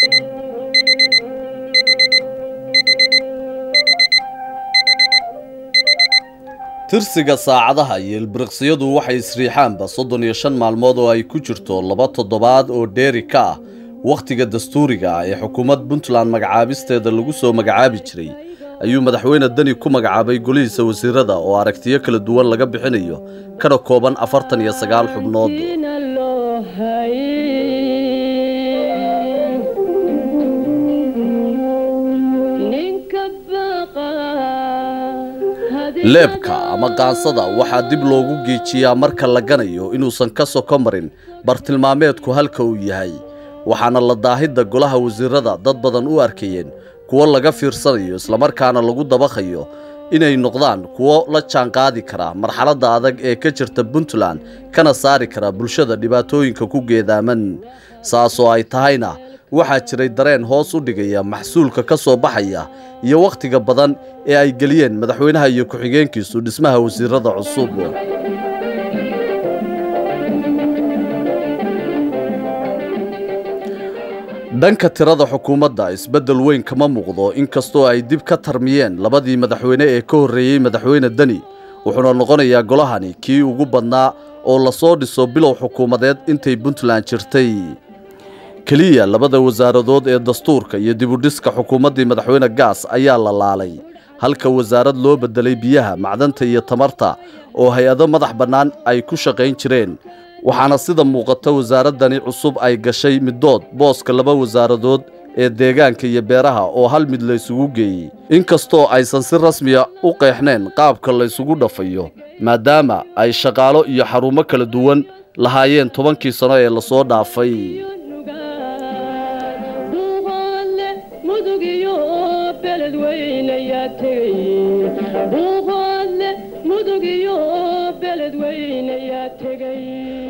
Tirsiga saacadaha iyo ilbiriqsiyadu waxay isriixaanba 35 maalmood oo ay ku jirto 2 toddobaad oo dheeri ka ah wakhtiga dastuuriga ah ee xukuumad Puntland magacaabisteeda lagu soo magacaabi jiray ayuu madaxweyne Dani ku magacaabay golihiisa wasiirada oo aragtiyo kala duwan laga bixinayo kana kooban 49 xubnood. Leebka ama qaansada waxaa dib loogu geejiyaa marka la ganayo inuusan ka soko marin bartilmaameedku halka uu yahay, waxaana la daahidda golaha wasiirada dad badan u arkayeen kuwo laga fiirsanayo islamarkaana lagu dabaqayo inay noqdaan kuwo la jaanqaadi kara marxaladda adag ee ka jirta Puntland kana saari kara bulshada dhibaatooyinka ku geedaaman. Saasoo ay tahayna waxaa jiray dareen hoos u dhigaya maxsuulka ka soo baxaya iyo wakhtiga badan ee ay geliyeen madaxweynaha iyo ku-xigeenkiisu dhismaha wasiirada cusub. Dhanka tirada xukuumadda isbeddel weyn kama muuqdo, inkastoo ay dib ka tarmiyeen labadii madaxweyne ee ka horreeyey madaxweyne Dani, wuxuuna noqonayaa golahani kii ugu badnaa oo lasoo dhiso bilow xukuumadeed intay Puntland jirtay. Keliya labada wasaaradood ee dastuurka iyo dib u dhiska xukuumaddii madaxweyne Gaas ayaa la laalay, halka wasaarad loo bedelay biyaha, macdanta iyo tamarta oo hay-ado madax bannaan ay ku shaqayn jireen. Waxaana sida muuqata wasaaradani cusub ay gashay middood booska laba wasaaradood ee deegaanka iyo beeraha oo hal mid la isugu geeyey, inkastoo aysan si rasmiya u qeexnayn qaabka la isugu dhafayo maadaama ay shaqaalo iyo xarumo kala duwan lahaayeen 10kii sano ee lasoo dhaafay.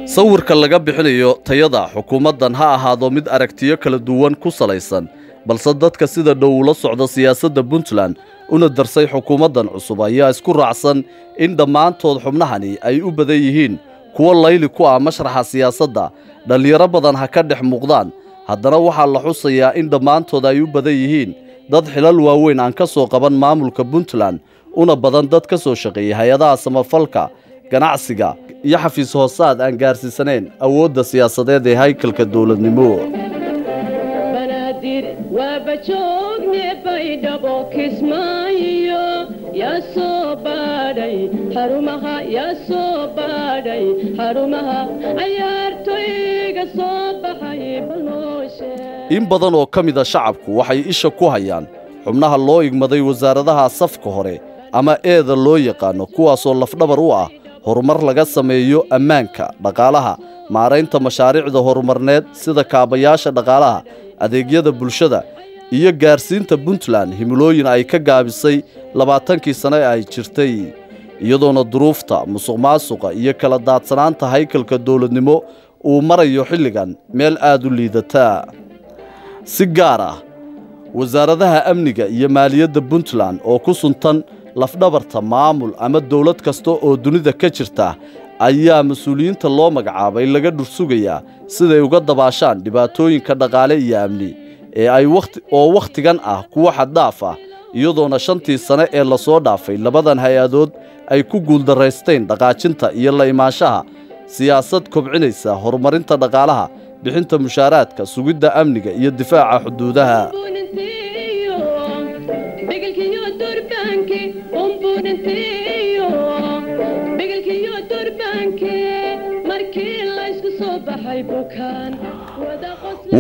Sawirka laga bixinayo tayada xukuumaddan ha ahaado mid aragtiyo kala duwan ku salaysan, balse dadka sida dhow ula socda siyaasadda Puntland una darsay xukuumaddan cusub ayaa isku raacsan in dhammaantood xubnahani ay u badan yihiin kuwo layli ku ah mashraxa siyaasadda. Dhallinyaro badan ha ka dhex muuqdaan, haddana waxaa la xusayaa in dhammaantood ay u badan yihiin dad xilal waaweyn aan ka soo qaban maamulka Puntland, una badan dad ka soo shaqeeyay hay-adaha samafalka, ganacsiga iyo xafiis hoosaad aan gaarsiisanayn awoodda siyaasadeed ee haykalka dowladnimo. In badan oo ka mid a shacabku waxay isha ku hayaan xubnaha loo igmaday wasaaradaha safka hore ama eeda loo yaqaano, kuwaasoo lafdhabar u ah horumar laga sameeyo ammaanka, dhaqaalaha, maaraynta mashaariicda horumarneed sida kaabayaasha dhaqaalaha, adeegyada bulshada iyo gaarsiinta Puntland himilooyin ay ka gaabisay 20kii sano ee ay jirtay, iyadoona duruufta musuqmaasuqa iyo kala daadsanaanta haykalka dowladnimo uu marayo xilligan meel aad u liidata. Si gaar ah wasaaradaha amniga iyo maaliyadda Puntland oo ku suntan lafdhabarta maamul ama dowlad kasta oo dunida ka jirta ayaa mas-uuliyiinta loo magacaabay laga dhursugayaa siday uga dabaashaan dhibaatooyinka dhaqaale iyo amni ee ay oo wakhtigan ah kuwo xaddhaaf ah, iyadoona 5tii sane ee lasoo dhaafay labadan hay-adood ay ku guuldarraysteen dhaqaajinta iyo la imaanshaha siyaasad kobcinaysa horumarinta dhaqaalaha, bixinta mushaaraadka, sugidda amniga iyo difaaca xuduudaha.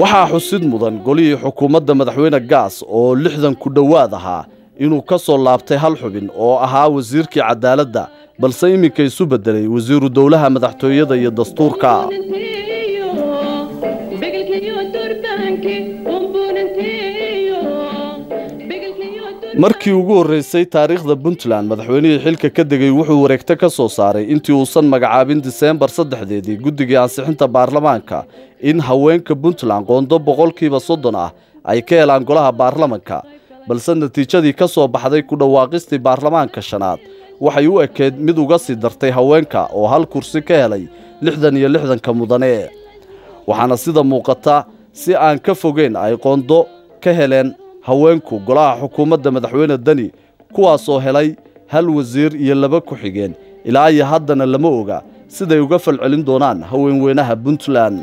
Waxaa xusid mudan golihii xukuumadda madaxweyne Gaas oo 60 ku dhowaad ahaa inuu ka soo laabtay hal xubin oo ahaa wasiirkii cadaaladda, balse iminka isu beddelay wasiiru dowlaha madaxtooyada iyo dastuurka. Markii ugu horreysay taariikhda Puntland, madaxweynihii xilka ka degay wuxuu wareegto ka soo saaray intii uusan magacaabin Diseembar 3deedii guddigii ansixinta baarlamaanka in haweenka Puntland qoondo 30% ah ay ka helaan golaha baarlamanka, balse natiijadii ka soo baxday ku dhawaaqistii baarlamaanka shanaad waxay u ekeyd mid uga sii dartay haweenka oo hal kursi ka helay 66-ka mudane. Waxaana sida muuqata si aan ka fogeyn ay qoondo ka heleen haweenku golaha xukuumadda madaxweyne Deni, kuwaasoo helay 1 wasiir iyo 2 ku-xigeen. Ilaa iyo haddana lama oga siday uga falcelin doonaan haweenweynaha Puntland.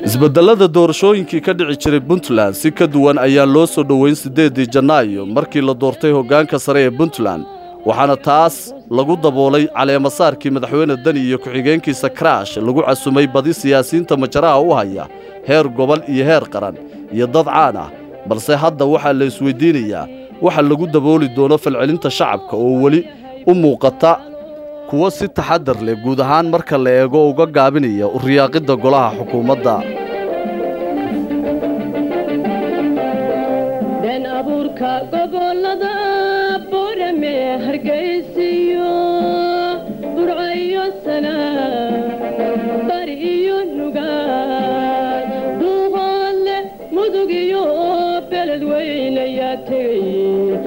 Isbedelada doorashooyinkii ka dhici jiray Puntland si ka duwan ayaa loo soo dhoweyn 8dii Janaayo markii la doortay hoggaanka sare ee Puntland, waxaana taas lagu daboolay caleemasaarkii madaxweyne Deni iyo ku-xigeenkiisa Karaash lagu casumay badi siyaasiyiinta majaraha u haya heer gobol iyo heer qaran iyo dad caan ah. Balse hadda waxaa la isweydiinayaa waxa lagu dabooli doono falcelinta shacabka oo weli u muuqata kuwo si taxadar leh guud ahaan marka la eego uga gaabinaya u riyaaqidda golaha xukuumadda. Been abuurka gobolada Boorame, Hargeysiyo, Burcayo, Sana, Bari iyo Nugaal, Buuqoodle, Mudug iyo Beledweyne ayaa tegey.